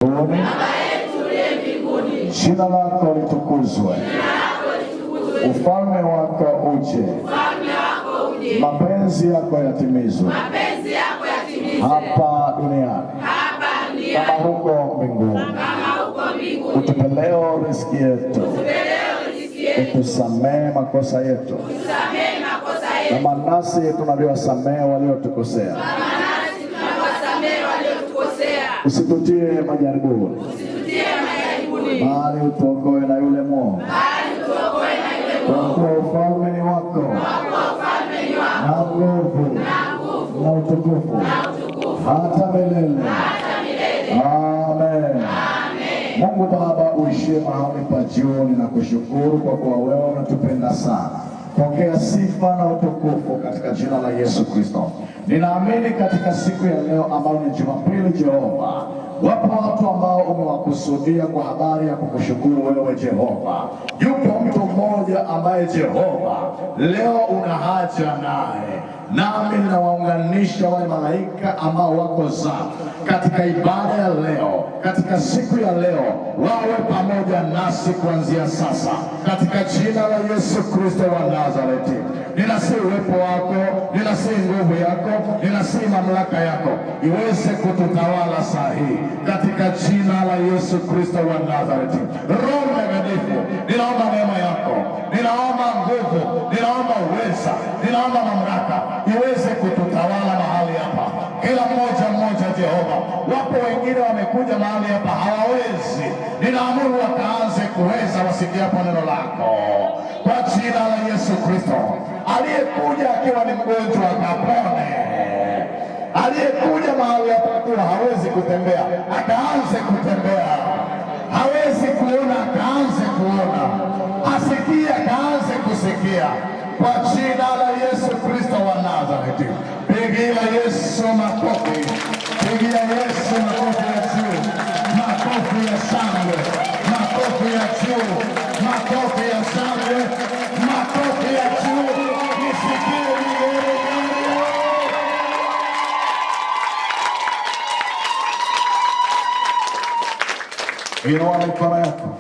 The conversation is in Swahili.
Mbinguni, jina lako litukuzwe, ufalme wako uje, mapenzi yako yatimizwe hapa duniani kama huko mbinguni. Utupe leo riziki yetu, utusamehe makosa yetu kama nasi tunavyowasamehe waliotukosea, usitutie majaribuni, bali utuokoe na yule mwovu, kwa kuwa ufalme ni wako na nguvu na utukufu hata milele. Amen. Mungu Baba uishie mahali pa juu, ninakushukuru kwa kuwa wewe unatupenda sana. Pokea sifa na utukufu katika jina la Yesu Kristo. Ninaamini katika siku ya leo ambayo ni Jumapili, Jehova, wapo watu ambao umewakusudia kwa habari ya kukushukuru wewe Jehova. Yupo mtu mmoja ambaye Jehova leo una haja naye, nami ninawaunganisha wale malaika ambao wako zamu katika ibada ya leo, katika siku ya leo, wawe pamoja nasi kuanzia sasa, katika jina la Yesu Kristo wa Nazareti. Ninasihi uwepo wako, ninasihi nguvu yako, ninasihi mamlaka yako iweze kututawala saa hii, katika jina la Yesu Kristo wa Nazareti. Roho Mtakatifu, ninaomba neema yako, ninaomba nguvu, ninaomba uweza, ninaomba mamlaka iweze kututawala mahali hapa, kila mmoja mmoja. Jehova, wapo wengine wamekuja mahali hapa hawawezi, ninaamuru wakaanze kuweza wasikiapo neno lako kwa jina la Yesu Kristo. Aliyekuja akiwa ni mgonjwa akapone, aliyekuja mahali hapa akiwa hawezi kutembea akaanze kutembea, hawezi kuona akaanze kuona, asikie akaanze kusikia, kwa jina la Yesu Kristo wa Nazareti. Pigia Yesu makofi, pigia Yesu makofi ya juu, makofi ya shangwe, makofi ya juu, makofi ya shangwe, makofi ya juu, nisikie vigelegele. Inua mikono yako.